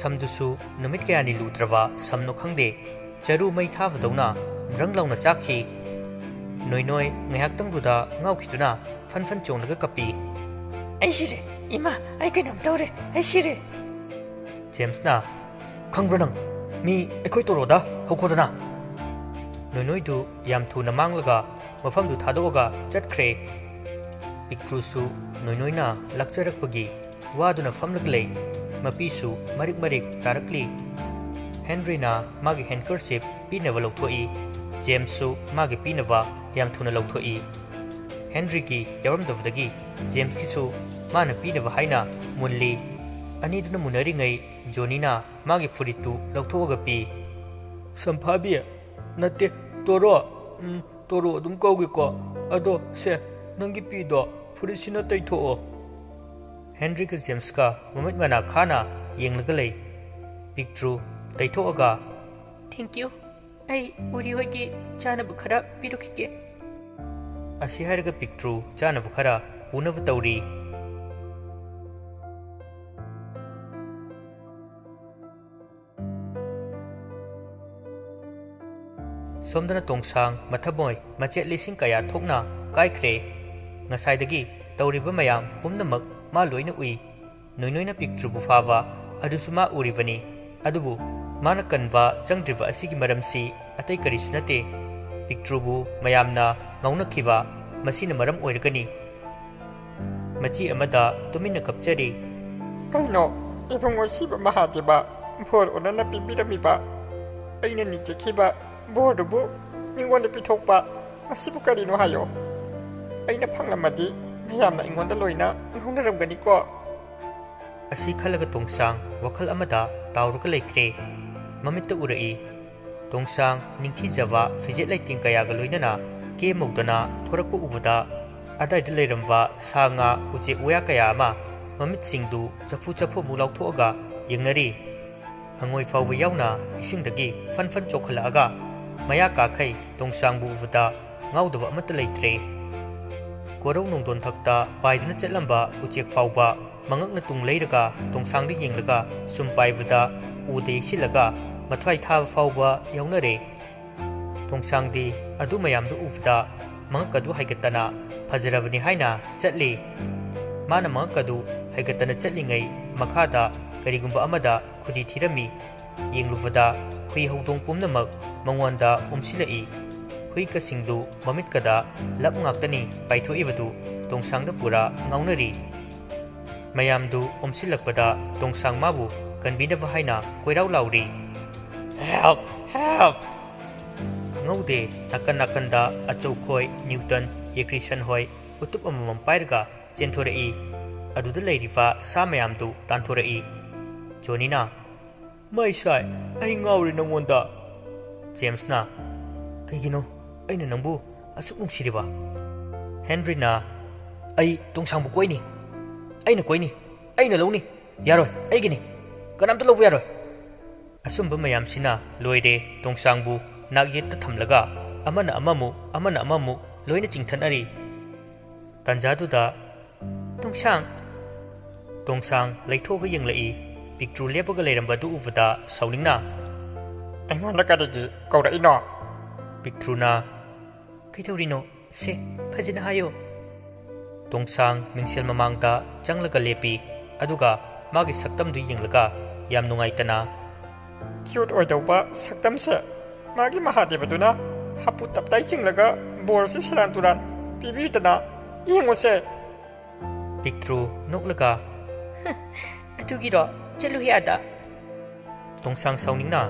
ꯁꯝꯗꯨꯁꯨ ꯅꯨꯃꯤꯠ ꯀꯌꯥꯅꯤ ꯂꯨꯗ꯭ꯔꯕ ꯁꯝꯅꯣ ꯈꯪꯗꯦ, ꯆꯔꯨ ꯃꯩ ꯊꯥꯕꯗꯧꯅ ꯕ꯭ꯔꯪ ꯂꯥꯎꯅ ꯆꯥꯛꯈꯤ꯫ ꯅꯣꯏꯅꯣꯏ ꯉꯥꯏꯍꯥꯛꯇꯪꯗꯨꯗ ꯉꯥꯎꯈꯤꯗꯨꯅ ꯐꯟ ꯐꯟ ꯆꯣꯡꯂꯒ ꯀꯞꯄꯤ꯫ "ꯑꯩ ꯁꯤꯔꯦ! ꯏꯃꯥ, ꯑꯩ ꯀꯩꯅꯣꯝ ꯇꯧꯔꯦ! ꯑꯩ ꯁꯤꯔꯦ!" ꯖꯦꯝꯁꯅ, "ꯈꯪꯕ꯭ꯔꯥ ꯅꯪ? ꯃꯤ ꯑꯩꯈꯣꯏ ꯇꯣꯔꯣꯗ ꯍꯧꯈꯣꯗꯅ!" ꯅꯣꯏꯅꯣꯏꯗꯨ ꯌꯥꯝ ꯊꯨꯅ ꯃꯥꯡꯂꯒ ꯃꯐꯝꯗꯨ ꯊꯥꯗꯣꯛꯑꯒ ꯆꯠꯈ꯭ꯔꯦ꯫ ꯄꯤꯛꯇ꯭ꯔꯨꯁꯨ ꯅꯣꯏꯅꯣꯏꯅ ꯂꯥꯛꯆꯔꯛꯄꯒꯤ ꯋꯥꯗꯨꯅ ꯐꯝꯂꯒ ꯂꯩ꯫ ꯃꯄꯤꯁꯨ ꯃꯔꯤꯛ ꯃꯔꯤꯛ ꯇꯥꯔꯛꯂꯤ꯫ ꯍꯦꯟꯔꯤꯅ ꯃꯥꯒꯤ handkerchief ꯄꯤꯅꯕ ꯂꯧꯊꯣꯛꯏ꯫ ꯖꯦꯝꯁꯁꯨ ꯃꯥꯒꯤ ꯄꯤꯅꯕ ꯌꯥꯝ ꯊꯨꯅ ꯂꯧꯊꯣꯛꯏ꯫ ꯍꯦꯟꯔꯤꯒꯤ ꯌꯥꯎꯔꯝꯗꯕꯗꯒꯤ ꯖꯦꯝꯁꯀꯤꯁꯨ ꯃꯥꯅ ꯄꯤꯅꯕ ꯍꯥꯏꯅ ꯃꯨꯜꯂꯤ꯫ ꯑꯅꯤꯗꯨꯅ ꯃꯨꯟꯅꯔꯤꯉꯩ ꯖꯣꯅꯤꯅ ꯃꯥꯒꯤ ꯐꯨꯔꯤꯠꯇꯨ ꯂꯧꯊꯣꯛꯑꯒ ꯄꯤ꯫ "ꯁꯝꯐꯥꯕꯤ, ꯅꯠꯇꯦ, ꯇꯣꯔꯣ, ꯎꯝ, ꯇꯣꯔꯣ ꯑꯗꯨꯝ ꯀꯧꯒꯦꯀꯣ꯫ ꯑꯗꯣ ꯁꯦ, ꯅꯪꯒꯤ ꯄꯤꯗꯣ ꯐꯨꯔꯤꯠꯁꯤꯅ ꯇꯩꯊꯣꯛꯑꯣ꯫" ꯍꯦꯟꯔꯤꯒ ꯖꯦꯝꯁꯀ ꯃꯃꯤꯠ ꯃꯅꯥ ꯈꯥꯅ ꯌꯦꯡꯂꯒ ꯂꯩ꯫ ꯄꯤꯛꯇ꯭ꯔꯨ ꯇꯩꯊꯣꯛꯑꯒ, "Thank you꯫ ꯑꯩ ꯎꯔꯤ ꯍꯣꯏꯒꯤ ꯆꯥꯅꯕ ꯈꯔ ꯄꯤꯔꯨꯈꯤꯒꯦ꯫" ꯑꯁꯤ ꯍꯥꯏꯔꯒ ꯄꯤꯛꯇ꯭ꯔꯨ ꯆꯥꯅꯕ ꯈꯔ ꯄꯨꯅꯕ ꯇꯧꯔꯤ꯫ ꯁꯣꯝꯗꯅ ꯇꯣꯡꯁꯥꯡ ꯃꯊꯃꯣꯏ ꯃꯆꯦꯠ ꯂꯤꯁꯤꯡ ꯀꯌꯥ ꯊꯣꯛꯅ ꯀꯥꯏꯈ꯭ꯔꯦ꯫ ꯉꯁꯥꯏꯗꯒꯤ ꯇꯧꯔꯤꯕ ꯃꯌꯥꯝ ꯄꯨꯝꯅꯃꯛ ꯃꯥ ꯂꯣꯏꯅ ꯎꯏ꯫ ꯅꯣꯏꯅꯣꯏꯅ ꯄꯤꯛꯇ꯭ꯔꯨꯕꯨ ꯐꯥꯕ ꯑꯗꯨꯁꯨ ꯃꯥ ꯎꯔꯤꯕꯅꯤ꯫ ꯑꯗꯨꯕꯨ ꯃꯥꯅ ꯀꯟꯕ ꯆꯪꯗ꯭ꯔꯤꯕ ꯑꯁꯤꯒꯤ ꯃꯔꯝꯁꯤ ꯑꯇꯩ ꯀꯔꯤꯁꯨ ꯅꯠꯇꯦ꯫ ꯄꯤꯛꯇ꯭ꯔꯨꯕꯨ ꯃꯌꯥꯝꯅ ꯉꯥꯎꯅꯈꯤꯕ ꯃꯁꯤꯅ ꯃꯔꯝ ꯑꯣꯏꯔꯒꯅꯤ꯫ ꯃꯆꯤ ꯑꯃꯗ ꯇꯨꯃꯤꯟꯅ ꯀꯞꯆꯔꯤ꯫ "ꯀꯩꯅꯣ, ꯏꯕꯨꯡꯉꯣ ꯁꯤꯕ ꯃꯍꯥꯗꯦꯕ ꯕꯣꯔ ꯑꯣꯟꯅꯅ ꯄꯤꯕꯤꯔꯝꯃꯤꯕ? ꯑꯩꯅ ꯅꯤꯖꯈꯤꯕ ꯕꯣꯔꯗꯨꯕꯨ ꯃꯤꯉꯣꯟꯗ ꯄꯤꯊꯣꯛꯄ, ꯃꯁꯤꯕꯨ ꯀꯔꯤꯅꯣ ꯍꯥꯏꯌꯣ? ꯑꯩꯅ ꯐꯪꯂꯝꯃꯗꯤ ꯃꯌꯥꯝꯅ ꯑꯩꯉꯣꯟꯗ ꯂꯣꯏꯅ ꯉꯥꯎꯅꯔꯝꯒꯅꯤꯀꯣ꯫ ꯑꯁꯤ ꯈꯜꯂꯒ ꯇꯣꯡꯁꯥꯡ ꯋꯥꯈꯜ ꯑꯃꯗ ꯇꯥꯎꯔꯒ ꯂꯩꯈ꯭ꯔꯦ꯫ ꯃꯃꯤꯠꯇ ꯎꯔꯛꯏ꯫ ꯇꯣꯡꯁꯥꯡ ꯅꯤꯡꯊꯤꯖꯕ ꯐꯤꯖꯦꯠ ꯂꯩꯇꯦꯡ ꯀꯌꯥꯒ ꯂꯣꯏꯅꯅ ꯀꯦ ꯃꯧꯗꯅ ꯊꯣꯔꯛꯄ ꯎꯕꯗ, ꯑꯗꯥꯏꯗ ꯂꯩꯔꯝꯕ ꯁꯥ ꯉꯥ, ꯎꯆꯦꯛ ꯋꯥꯌꯥ ꯀꯌꯥ ꯑꯃ ꯃꯃꯤꯠꯁꯤꯡꯗꯨ ꯆꯐꯨ ꯆꯐꯨ ꯑꯃꯨꯛ ꯂꯥꯎꯊꯣꯛꯑꯒ ꯌꯦꯡꯅꯔꯤ꯫ ꯍꯪꯉꯣꯏ ꯐꯥꯎꯕ ꯌꯥꯎꯅ ꯏꯁꯤꯡꯗꯒꯤ ꯐꯟ ꯐꯟ ꯆꯣꯛꯈꯠꯂꯛꯑꯒ ꯃꯌꯥ ꯀꯥꯈꯩ ꯇꯣꯡꯁꯥꯡꯕꯨ ꯎꯕꯗ ꯉꯥꯎꯗꯕ ꯑꯃꯠꯇ ꯂꯩꯇ꯭ꯔꯦ꯫ ꯀꯣꯔꯧ ꯅꯣꯡꯗꯣꯟ ꯊꯛꯇ ꯄꯥꯏꯗꯨꯅ ꯆꯠꯂꯝꯕ ꯎꯆꯦꯛ ꯐꯥꯎꯕ ꯃꯉꯛꯅ ꯇꯨꯡ ꯂꯩꯔꯒ ꯇꯣꯡꯁꯥꯡꯗ ꯌꯦꯡꯂꯒ ꯁꯨꯝ ꯄꯥꯏꯕꯗ ꯎꯗ ꯌꯩꯁꯤꯜꯂꯒ ꯃꯊ꯭ꯋꯥꯏ ꯊꯥꯕ ꯐꯥꯎꯕ ꯌꯥꯎꯅꯔꯦ꯫ ꯇꯣꯡꯁꯥꯡꯗꯤ ꯑꯗꯨ ꯃꯌꯥꯝꯗꯨ ꯎꯕꯗ ꯃꯉꯛ ꯑꯗꯨ ꯍꯥꯏꯒꯠꯇꯅ ꯐꯖꯔꯕꯅꯤ ꯍꯥꯏꯅ ꯆꯠꯂꯤ꯫ ꯃꯥꯅ ꯃꯉꯛ ꯑꯗꯨ ꯍꯥꯏꯒꯠꯇꯅ ꯆꯠꯂꯤꯉꯩ ꯃꯈꯥꯗ ꯀꯔꯤꯒꯨꯝꯕ ꯑꯃꯗ ꯈꯨꯗꯤ ꯊꯤꯔꯝꯃꯤ꯫ ꯌꯦꯡꯂꯨꯕꯗ ꯍꯨꯏ ꯍꯧꯗꯣꯡ ꯄꯨꯝꯅꯃꯛ ꯃꯉꯣꯟꯗ ꯎꯝꯁꯤꯜꯂꯛꯏ꯫ ꯍꯨꯏ ꯀꯁꯤꯡꯗꯨ ꯃꯃꯤꯠꯀꯗ ꯂꯞ ꯉꯥꯛꯇꯅꯤ ꯄꯥꯏꯊꯣꯛꯏꯕꯗꯨ ꯇꯣꯡꯁꯥꯡꯗ ꯄꯨꯔꯥ ꯉꯥꯎꯅꯔꯤ꯫ ꯃꯌꯥꯝꯗꯨ ꯑꯣꯝꯁꯤꯜꯂꯛꯄꯗ ꯇꯣꯡꯁꯥꯡ ꯃꯥꯕꯨ ꯀꯟꯕꯤꯅꯕ ꯍꯥꯏꯅ ꯀꯣꯏꯔꯥꯎ ꯂꯥꯎꯔꯤ꯫ "Help! Help!" ꯈꯪꯍꯧꯗꯦ, ꯅꯥꯀꯟ ꯅꯥꯀꯟꯗ ꯑꯆꯧꯈꯣꯏ, ꯅ꯭ꯌꯨꯇꯟ, ꯌꯦꯀ꯭ꯔꯤꯁꯟ ꯍꯣꯏ ꯎꯇꯨꯞ ꯑꯃꯃꯝ ꯄꯥꯏꯔꯒ ꯆꯦꯟꯊꯣꯔꯛꯏ꯫ ꯑꯗꯨꯗ ꯂꯩꯔꯤꯕ ꯁꯥ ꯃꯌꯥꯝꯗꯨ ꯇꯥꯟꯊꯣꯔꯛꯏ꯫ ꯖꯣꯅꯤꯅ, "ꯃꯩ ꯁꯥꯏ, ꯑꯩ ꯉꯥꯎꯔꯦ ꯅꯪꯉꯣꯟꯗ!" ꯖꯦꯝꯁꯅ, "ꯀꯩꯒꯤꯅꯣ ꯑꯩꯅ ꯅꯪꯕꯨ ꯑꯁꯨꯛ ꯅꯨꯡꯁꯤꯔꯤꯕ?" ꯍꯦꯟꯔꯤꯅ, "ꯑꯩ ꯇꯣꯡꯁꯥꯡꯕꯨ ꯀꯣꯏꯅꯤ꯫ ꯑꯩꯅ ꯀꯣꯏꯅꯤ꯫ ꯑꯩꯅ ꯂꯧꯅꯤ꯫ ꯌꯥꯔꯣꯏ, ꯑꯩꯒꯤꯅꯤ꯫ ꯀꯅꯥꯝꯇ ꯂꯧꯕ ꯌꯥꯔꯣꯏ!" ꯑꯁꯨꯝꯕ ꯃꯌꯥꯝꯁꯤꯅ ꯂꯣꯏꯔꯦ ꯇꯣꯡꯁꯥꯡꯕꯨ ꯅꯥꯛꯌꯦꯠꯇ ꯊꯝꯂꯒ ꯑꯃꯅ ꯑꯃꯃꯨꯛ, ꯑꯃꯅ ꯑꯃꯃꯨꯛ ꯂꯣꯏꯅ ꯆꯤꯡꯊꯠꯅꯔꯤ꯫ ꯇꯥꯟꯖꯥꯗꯨꯗ, "ꯇꯣꯡꯁꯥꯡ!" ꯇꯣꯡꯁꯥꯡ ꯂꯩꯊꯣꯛꯑꯒ ꯌꯦꯡꯂꯛꯏ꯫ ꯄꯤꯛꯇ꯭ꯔꯨ ꯂꯦꯞꯄꯒ ꯂꯩꯔꯝꯕꯗꯨ ꯎꯕꯗ ꯁꯥꯎꯅꯤꯡꯅ, "ꯑꯩꯉꯣꯟꯗ ꯀꯔꯤꯒꯤ ꯀꯧꯔꯛꯏꯅꯣ?" ꯄꯤꯛꯇ꯭ꯔꯨꯅ, "ꯀꯩꯗꯧꯔꯤꯅꯣ? ꯁꯦ, ꯐꯖꯅ ꯍꯥꯏꯌꯣ!" ꯇꯣꯡꯁꯥꯡ ꯃꯤꯡꯁꯦꯜ ꯃꯃꯥꯡꯗ ꯆꯪꯂꯒ ꯂꯦꯞꯄꯤ꯫ ꯑꯗꯨꯒ ꯃꯥꯒꯤ ꯁꯛꯇꯝꯗꯨ ꯌꯦꯡꯂꯒ ꯌꯥꯝ ꯅꯨꯡꯉꯥꯏꯇꯅ, "Cute ꯑꯣꯏꯗꯧꯕ ꯁꯛꯇꯝꯁꯦ ꯃꯥꯒꯤ ꯃꯍꯥꯗꯦꯕꯗꯨꯅ ꯍꯥꯄꯨ ꯇꯞꯇꯥꯏ ꯆꯤꯡꯂꯒ ꯕꯣꯔꯁꯦ ꯁꯦꯔꯥꯟ ꯇꯨꯔꯥꯟ ꯄꯤꯕꯤꯗꯅ ꯌꯦꯡꯉꯨꯁꯦ!" ꯄꯤꯛꯇ꯭ꯔꯨ ꯅꯣꯛꯂꯒ, "ꯑꯗꯨꯒꯤꯔꯣ? ꯆꯠꯂꯨꯍꯦ ꯑꯥꯗ!" ꯇꯣꯡꯁꯥꯡ ꯁꯥꯎꯅꯤꯡꯅ,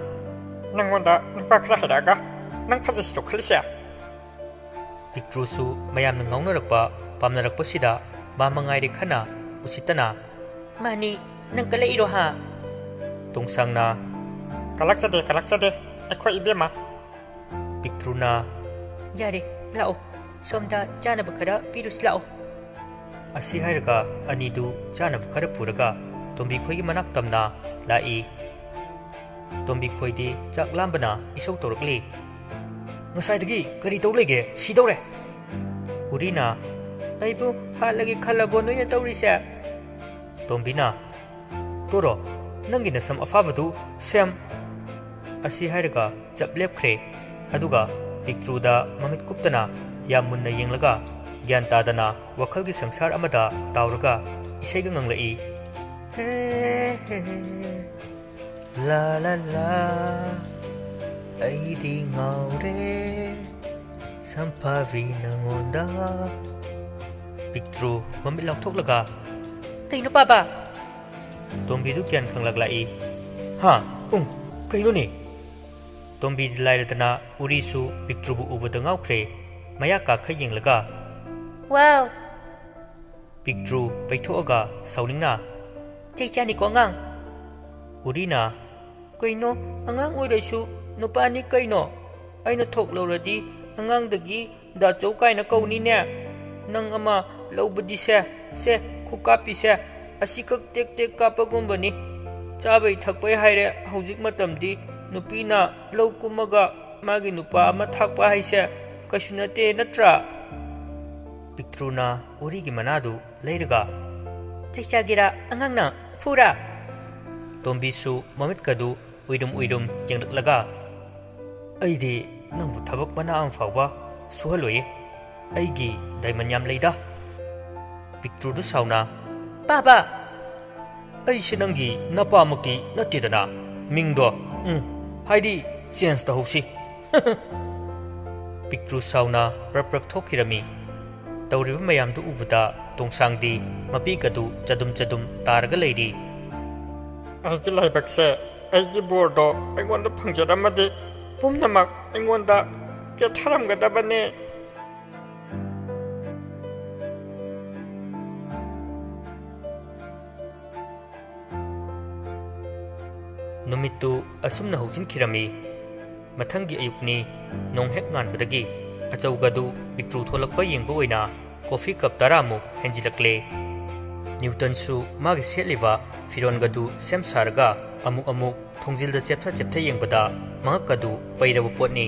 "ꯅꯪꯉꯣꯟꯗ ꯅꯨꯄꯥ ꯈꯔ ꯍꯥꯏꯔꯛꯑꯒ ꯅꯪ ꯐꯖꯁꯤꯔꯣ ꯈꯜꯂꯤꯁꯦ?" ꯄꯤꯛꯇ꯭ꯔꯨꯁꯨ ꯃꯌꯥꯝꯅ ꯉꯥꯎꯅꯔꯛꯄ ꯄꯥꯝꯅꯔꯛꯄꯁꯤꯗ ꯃꯥ ꯃꯉꯥꯏꯔꯦ ꯈꯟꯅ ꯎꯁꯤꯠꯇꯅ, "ꯃꯥꯅꯤ, ꯅꯪ ꯀꯜꯂꯛꯏꯔꯣ ꯍꯥ?" ꯇꯣꯡꯁꯥꯡꯅ, "ꯀꯜꯂꯛꯆꯗꯦ, ꯀꯜꯂꯛꯆꯗꯦ, ꯑꯩꯈꯣꯏ ꯏꯕꯦꯝꯃ꯫" ꯄꯤꯛꯇ꯭ꯔꯨꯅ, "ꯌꯥꯔꯦ, ꯂꯥꯛꯑꯣ, ꯁꯣꯝꯗ ꯆꯥꯅꯕ ꯈꯔ ꯄꯤꯔꯨꯁꯤ ꯂꯥꯛꯑꯣ꯫" ꯑꯁꯤ ꯍꯥꯏꯔꯒ ꯑꯅꯤꯗꯨ ꯆꯥꯅꯕ ꯈꯔ ꯄꯨꯔꯒ ꯇꯣꯝꯕꯤ ꯈꯣꯏꯒꯤ ꯃꯅꯥꯛ ꯇꯝꯅ ꯂꯥꯛꯏ꯫ ꯇꯣꯝꯕꯤ ꯈꯣꯏꯗꯤ ꯆꯥꯛ ꯂꯥꯝꯕꯅ ꯏꯁꯧ ꯇꯧꯔꯛꯂꯤ꯫ "ꯉꯁꯥꯏꯗꯒꯤ ꯀꯔꯤ ꯇꯧ ꯂꯩꯒꯦ? ꯁꯤꯗꯧꯔꯦ!" ꯎꯔꯤꯅ, "ꯑꯩꯕꯨ ꯍꯥꯠꯂꯒꯦ ꯈꯜꯂꯕꯣ ꯅꯣꯏꯅ ꯇꯧꯔꯤꯁꯦ?" ꯇꯣꯝꯕꯤꯅ, "ꯇꯣꯔꯣ, ꯅꯪꯒꯤ ꯅꯁꯝ ꯑꯐꯥꯕꯗꯨ ꯁꯦꯝ꯫" ꯑꯁꯤ ꯍꯥꯏꯔꯒ ꯆꯞ ꯂꯦꯞꯈ꯭ꯔꯦ꯫ ꯑꯗꯨꯒ ꯄꯤꯛꯇ꯭ꯔꯨꯗ ꯃꯃꯤꯠ ꯀꯨꯞꯇꯅ ꯌꯥꯝ ꯃꯨꯟꯅ ꯌꯦꯡꯂꯒ ꯒ꯭ꯌꯥꯟ ꯇꯥꯗꯅ ꯋꯥꯈꯜꯒꯤ ꯁꯪꯁꯥꯔ ꯑꯃꯗ ꯇꯥꯎꯔꯒ ꯏꯁꯩꯒ ꯉꯪꯂꯛꯏ꯫ ꯍꯦ, ꯍꯦ, ꯍꯦ, ꯂꯥ, ꯂꯥ, ꯂꯥ, ꯑꯩꯗꯤ ꯉꯥꯎꯔꯦ, ꯁꯝꯐꯥꯕꯤ ꯅꯪꯉꯣꯟꯗ꯫ ꯄꯤꯛꯇ꯭ꯔꯨ ꯃꯃꯤꯠ ꯂꯥꯎꯊꯣꯛꯂꯒ, "ꯀꯩꯅꯣ ꯄꯥꯕ?" ꯇꯣꯝꯕꯤꯗꯨ ꯒ꯭ꯌꯥꯟ ꯈꯪꯂꯛꯂꯛꯏ꯫ "ꯍꯥ? ꯎꯝ, ꯀꯩꯅꯣꯅꯦ?" ꯇꯣꯝꯕꯤꯗꯤ ꯂꯥꯏꯔꯗꯅ ꯎꯔꯤꯁꯨ ꯄꯤꯛꯇ꯭ꯔꯨꯕꯨ ꯎꯕꯗ ꯉꯥꯎꯈ꯭ꯔꯦ꯫ ꯃꯌꯥ ꯀꯥꯈꯩ ꯌꯦꯡꯂꯒ, "ꯋꯥꯎ!" ꯄꯤꯛꯇ꯭ꯔꯨ ꯄꯩꯊꯣꯛꯑꯒ ꯁꯥꯎꯅꯤꯡꯅ, "ꯆꯩ ꯆꯥꯅꯤꯀꯣ ꯑꯉꯥꯡ!" ꯎꯔꯤꯅ, "ꯀꯩꯅꯣ, ꯑꯉꯥꯡ ꯑꯣꯏꯔꯁꯨ ꯅꯨꯄꯥꯅꯤ ꯀꯩꯅꯣ? ꯑꯩꯅ ꯊꯣꯛ ꯂꯧꯔꯗꯤ ꯑꯉꯥꯡꯗꯒꯤ ꯗꯥꯆꯧ ꯀꯥꯏꯅ ꯀꯧꯅꯤꯅꯦ꯫ ꯅꯪ ꯑꯃ ꯂꯧꯕꯗꯤ ꯁꯦ, ꯁꯦ, ꯈꯨꯀꯥꯞꯄꯤꯁꯦ, ꯑꯁꯤꯈꯛ ꯇꯦꯛ ꯇꯦꯛ ꯀꯥꯞꯄꯒꯨꯝꯕꯅꯤ꯫ ꯆꯥꯕꯩ ꯊꯛꯄꯩ ꯍꯥꯏꯔꯦ ꯍꯧꯖꯤꯛ ꯃꯇꯝꯗꯤ ꯅꯨꯄꯤꯅ ꯂꯧ ꯀꯨꯝꯃꯒ ꯃꯥꯒꯤ ꯅꯨꯄꯥ ꯑꯃ ꯊꯥꯛꯄ ꯍꯥꯏꯁꯦ ꯀꯩꯁꯨ ꯅꯠꯇꯦ ꯅꯠꯇ꯭ꯔꯥ?" ꯄꯤꯛꯇ꯭ꯔꯨꯅ ꯎꯔꯤꯒꯤ ꯃꯅꯥꯗꯨ ꯂꯩꯔꯒ, "ꯆꯩ ꯆꯥꯒꯦꯔꯥ ꯑꯉꯥꯡꯅ? ꯐꯨꯔꯥ?" ꯇꯣꯝꯕꯤꯁꯨ ꯃꯃꯤꯠꯀꯗꯨ ꯎꯏꯔꯨꯝ ꯎꯏꯔꯨꯝ ꯌꯦꯡꯂꯛꯂꯒ, "ꯑꯩꯗꯤ ꯅꯪꯕꯨ ꯊꯕꯛ ꯃꯅꯥ ꯑꯃ ꯐꯥꯎꯕ ꯁꯨꯍꯜꯂꯣꯏꯌꯦ꯫ ꯑꯩꯒꯤ ꯗꯥꯏꯃꯟ ꯌꯥꯝ ꯂꯩꯗ꯫" ꯄꯤꯛꯇ꯭ꯔꯨꯗꯨ ꯁꯥꯎꯅ, "ꯄꯥꯕ!" "ꯑꯩꯁꯦ ꯅꯪꯒꯤ ꯅꯄꯥꯃꯛꯇꯤ ꯅꯠꯇꯦꯗꯅ, ꯃꯤꯡꯗꯣ, ꯎꯝ, ꯍꯥꯏꯗꯤ ꯆꯦꯟꯖ ꯇꯧꯍꯧꯁꯤ꯫" ꯄꯤꯛꯇ꯭ꯔꯨ ꯁꯥꯎꯅ ꯄ꯭ꯔꯞ ꯄ꯭ꯔꯞ ꯊꯣꯛꯈꯤꯔꯝꯃꯤ꯫ ꯇꯧꯔꯤꯕ ꯃꯌꯥꯝꯗꯨ ꯎꯕꯗ ꯇꯣꯡꯁꯥꯡꯗꯤ ꯃꯄꯤꯒꯗꯨ ꯆꯗꯨꯝ ꯆꯗꯨꯝ ꯇꯥꯔꯒ ꯂꯩꯔꯤ꯫ "ꯑꯩꯒꯤ ꯂꯥꯏꯕꯛꯁꯦ, ꯑꯩꯒꯤ ꯕꯣꯔꯗꯣ ꯑꯩꯉꯣꯟꯗ ꯐꯪꯖꯔꯝꯃꯗꯤ ꯄꯨꯝꯅꯃꯛ ꯑꯩꯉꯣꯟꯗ ꯀꯦꯊꯔꯝꯒꯗꯕꯅꯦ꯫" ꯅꯨꯃꯤꯠꯇꯨ ꯑꯁꯨꯝꯅ ꯍꯧꯖꯤꯟꯈꯤꯔꯝꯃꯤ꯫ ꯃꯊꯪꯒꯤ ꯑꯌꯨꯛꯅꯤ꯫ ꯅꯣꯡ ꯍꯦꯛ ꯉꯥꯟꯕꯗꯒꯤ ꯑꯆꯧꯒꯗꯨ ꯄꯤꯛꯇ꯭ꯔꯨ ꯊꯣꯛꯂꯛꯄ ꯌꯦꯡꯕ ꯑꯣꯏꯅ ꯀꯣꯐꯤ ꯀꯞ ꯇꯔꯥꯃꯨꯛ ꯍꯦꯟꯖꯤꯜꯂꯛꯂꯦ꯫ ꯅ꯭ꯌꯨꯇꯟꯁꯨ ꯃꯥꯒꯤ ꯁꯦꯠꯂꯤꯕ ꯐꯤꯔꯣꯟꯒꯗꯨ ꯁꯦꯝ ꯁꯥꯔꯒ ꯑꯃꯨꯛ ꯑꯃꯨꯛ ꯊꯣꯡꯖꯤꯜꯗ ꯆꯦꯞꯊ ꯆꯦꯞꯊ ꯌꯦꯡꯕꯗ ꯃꯉꯛꯀꯗꯨ ꯄꯩꯔꯕ ꯄꯣꯠꯅꯤ꯫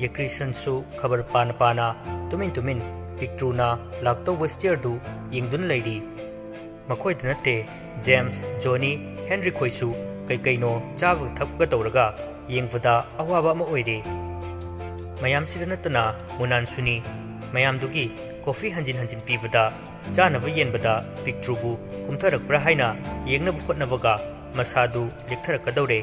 ꯌꯦꯀ꯭ꯔꯤꯁꯟꯁꯨ ꯈꯕꯔ ꯄꯥꯅ ꯄꯥꯅ ꯇꯨꯃꯤꯟ ꯇꯨꯃꯤꯟ ꯄꯤꯛꯇ꯭ꯔꯨꯅ ꯂꯥꯛꯇꯧꯕ ꯁ꯭ꯇꯤꯌꯔꯗꯨ ꯌꯦꯡꯗꯨꯅ ꯂꯩꯔꯤ꯫ ꯃꯈꯣꯏꯗ ꯅꯠꯇꯦ, ꯖꯦꯝꯁ, ꯖꯣꯅꯤ, ꯍꯦꯟꯔꯤ ꯈꯣꯏꯁꯨ ꯀꯩꯀꯩꯅꯣ ꯆꯥꯕꯒ ꯊꯛꯄꯒ ꯇꯧꯔꯒ ꯌꯦꯡꯕꯗ ꯑꯋꯥꯕ ꯑꯃ ꯑꯣꯏꯔꯦ꯫ ꯃꯌꯥꯝꯁꯤꯗ ꯅꯠꯇꯅ ꯃꯨꯅꯥꯟꯁꯨꯅꯤ꯫ ꯃꯌꯥꯝꯗꯨꯒꯤ ꯀꯣꯐꯤ ꯍꯟꯖꯤꯟ ꯍꯟꯖꯤꯟ ꯄꯤꯕꯗ ꯆꯥꯅꯕ ꯌꯦꯟꯕꯗ ꯄꯤꯛꯇ꯭ꯔꯨꯕꯨ ꯀꯨꯝꯊꯔꯛꯄ꯭ꯔꯥ ꯍꯥꯏꯅ ꯌꯦꯡꯅꯕ ꯍꯣꯠꯅꯕꯒ ꯃꯁꯥꯗꯨ ꯂꯦꯛꯊꯔꯛꯀꯗꯧꯔꯦ꯫